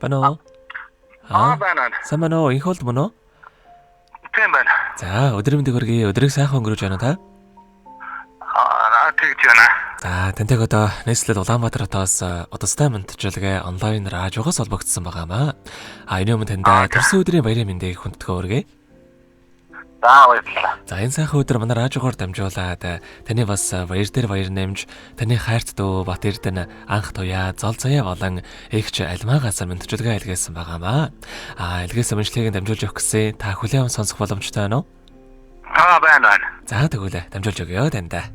Байна уу? Аа, байна. Сайн байна уу? Инх болд мөн үү? Тийм байна. За, өдрийн мэндийг хүргэе. Өдрийг сайхан өнгөрөөж байна та? Аа, тэгж байна. За, тантай одоо нийслэл Улаанбаатар хотоос удастай ментжилгээ онлайн радиогоос холбогдсон байгаамаа. А энэ өмнө таньда төрсөн өдрийн баярын мэндийг хүндэтгэн хүргэе. За, баярлалаа. За, энэ сайхан өдөр манай радиогоор дамжуулаад таны бас баяр дээр баяр нэмж, таны хайрт дүү Бат Эрдэнэ анх туяа, зол заяа болон эгч Алмаагаас ментжилгээ илгээсэн байгаамаа. А илгээсэн мэншлэгийг дамжуулж өгөх гэсэн та хүлээн аван сонсох боломжтой байна уу? Аа, байна байна. За, тэгвэл дамжуулж өгье таньда.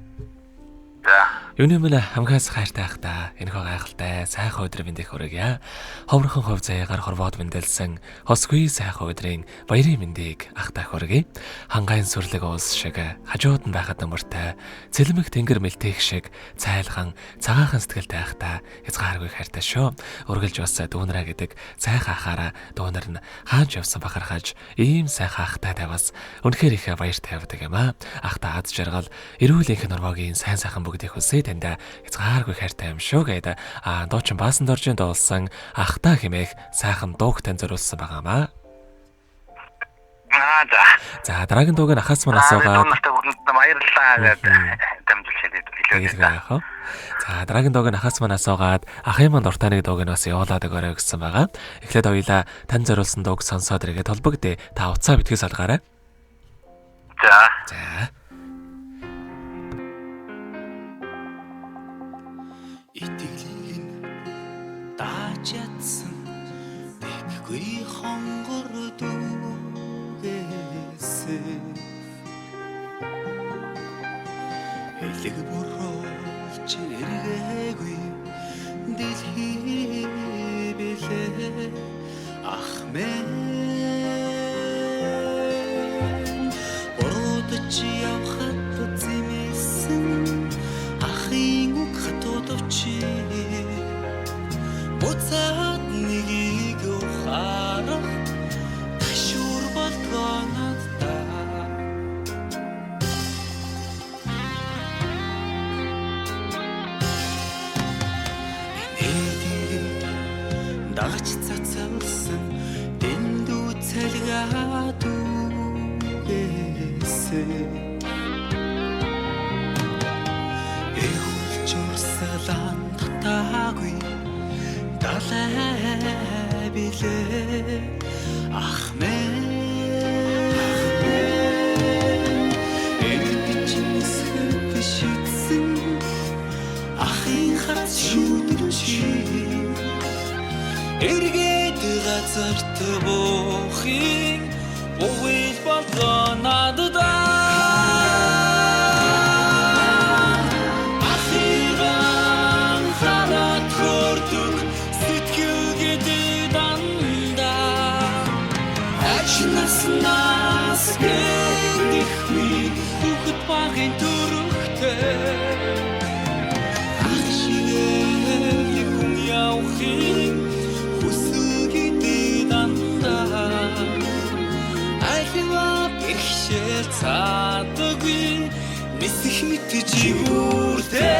За. Юуны өмнө хамгаас хайртай ах та энэхүү гайхалтай сайхан өдрийн мэндийг хүргье. Ховрхон хувь заяагаар хорвоод мэндэлсэн хосгүй сайхан өдрийн баярын мэндийг ах та хүргье. Хангайн сүрлэг уус шиг хажууд нь байхад нөмөртэй цэлмэг тэнгэр мэлтээх шиг цайлган цагаахан сэтгэлтэй ах та хязгааргүй хайртай шүү. Үргэлж бас дүүнраа гэдэг сайхан ахаараа дүүнэр нь хаанч явсан бахархаж ийм сайхан ахтай таваас үнэхээр их баяртай явдаг юм аа. Ах та аз жаргал эрүүл энх нурмогийн сайн сайхан бүгдийг хүсье таньда хязгааргүй хайртай юм шүү гэдэг а дуучин Баасан доржийн дуулсан ахта хэмээх сайхан дууг тань зориулсан байгаамаа. Аа, за. За, дараагийн дууг нь ахаас маань асуугаад дүү нартай бүгдэнд баярлалаа гэдэг дамжуулж хэлээ. Тэгэлгүй яах вэ? За, дараагийн дууг нь ахаас маань асуугаад ахын маань дуртай нэг дууг нь бас явуулаад өгөөрэй гэсэн байгаа. Эхлээд хоёлаа тань зориулсан дууг сонсоод иргээд холбогдъё. Та уцаа битгий салгаарай. За. За. Итгэлийг нь дааж ядсан тэггүй хонгор дүүгээсээ элэг буруулж эргээгүй дэлхий билээ ах мэн буруудаж явхад зэмээсэн ахын үг хатуудавч буцаад нэгийг ухаарах ташуур болдгоо наддаа. Инээдийг нь дагаж цацалсан дэндүү цалгаа дүүгээсээ эргүүлж урсгалан татаагүй далай билээ ах мэн эргэж нисхэд шидсэн ахын хац шүдэр чи эргээд газарт буухын бугуйл болгоо наддаа. Ахыган хараад хөрдөг сэтгэл гэдэг дандаа ач наснаас гэндэхгүй хүүхэд багын төрөхтэй ах шигээл хүн явахын хүсэл гэдэг дандаа альва бэрхшээл цаадаггүй нисэх мэт жигүүртэй.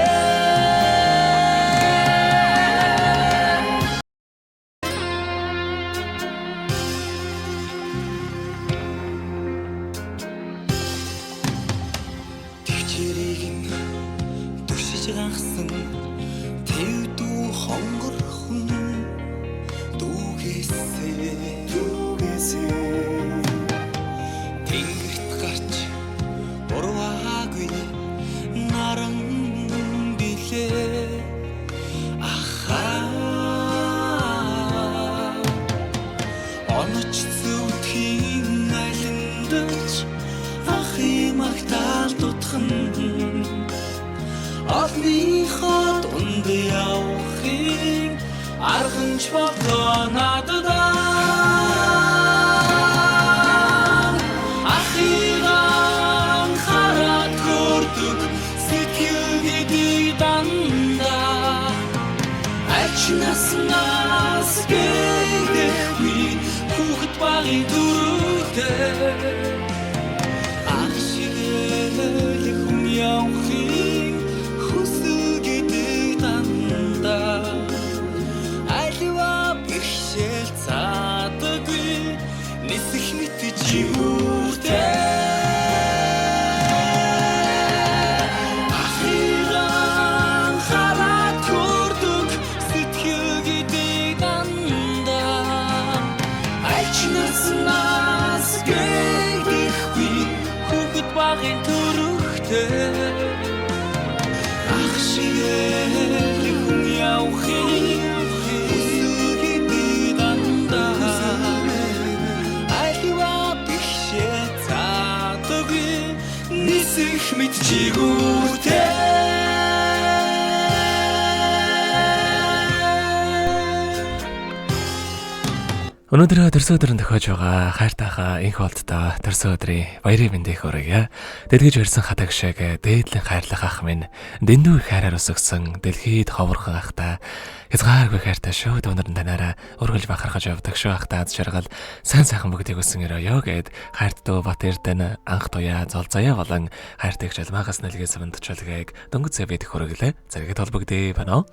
Тэгчэрийг нь түшиж ганхсан тэвдүү хонгор хүн дүүгээсээ дүүгээсээ тэнгэрт гарч урваагүй наран билээ ахаа оноч зүтхийн айландаж ахын магтаал дутхан олныхоо дунд явахын арганч болдоо наддаа. Ахыган хараад көрдөг сэтгэл гэдэг дандаа ач наснаас гэдэхгүй хүүхэд багын төрөхтэй ах шигээл хүн явахын хүсэл гэдэг дандаа альва бэрхшээл Өнөөдөр төрсөн өдөр нь тохиож байгаа хайртайхаа инх болттой төрсөн өдрийн баярын мэндийг хүргье. Дэлгэж барьсан хатаг шиг дээдлэн хайрлах ах минь дэндүү их хайраар өсгсөн дэлхийд ховорхон ахта хязгааргүй хайртай шүү. Дүүнер нь танаараа өргөлж бахархаж явдаг шүү. Ахта аз жаргал сайн сайхан бүгдийг өссөн өрөөё гэд хайрт дүү Бат Эрдэнэ анх туяа зол заяа болон хайртай их жалмаагаас нэлгээс мандчулгээг дөнгөж цэвэд хүргэлээ. Зэрэгэд холбогдъё байна уу?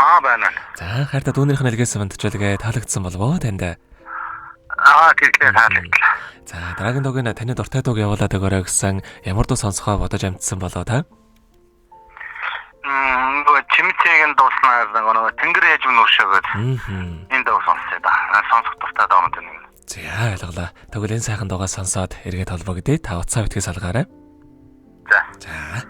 Аа байна. За хайртай дүүнийх нь нэлгээс мандчулгээ таалагдсан болов уу танд? Аа тэгэхээр таалагдлаа. За дараагийн дууг нь таны дуртай дууг явуулаад өгөөрэй гэсэн ямар дуу сонсохоо бодож амжсан болов та? Нөгөө чимтэйг нь дууснаар нөгөө тэнгэр яж минь өршөөгөөд. Энэ дуу сонсъё да. Сонсох дуртай дуу юм. За ойлголоо. Тэгвэл энэ сайхан дуугаа сонсоод эргээд холбогдъё. Та утсаа битгий салгаарай. За. За.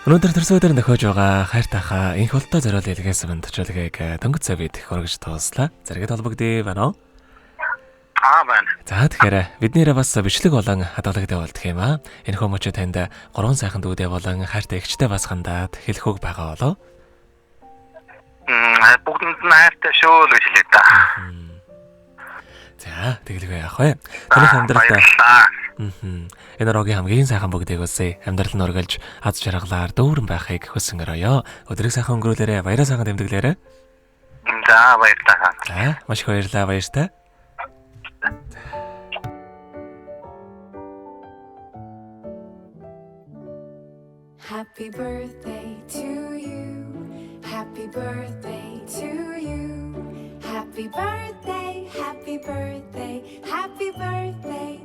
Өнөөдөр төрсөн өдөр нөхөж байгаа хайртайхаа инх болтой зориул илгээсэн мандчулгийг дөнгөж цавид хөргөж тууслаа. Зэрэгэд холбогдъё байна уу? Аа байна. За тэгэхээр биднээрээ бас бичлэг болон хадгалагдаа болдох юм аа. Энэ хүмүүчээ танд гурван сайхан дүүдээ болон хайртай эгчтэй бас хандаад хэлэх үг байгаа болов? Бүгдэнд нь хайртай шүү л гэж хэлээ да. За тэгэлгүй яах вэ? Таны амьдралд энэ рогийн хамгийн сайхан бүгдийг үсэ. Амьдрал нь үргэлж аз жаргалаар дүүрэн байхыг хүсэн өрөөё. Өдрийг сайхан өнгөрүүлээрэ, баяраа сайхан тэмдэглээрэ. За баярлалаа. За маш их баярлалаа, баяртай. Happy birthday to you. Happy birthday to you. Happy birthday, happy birthday, happy birthday.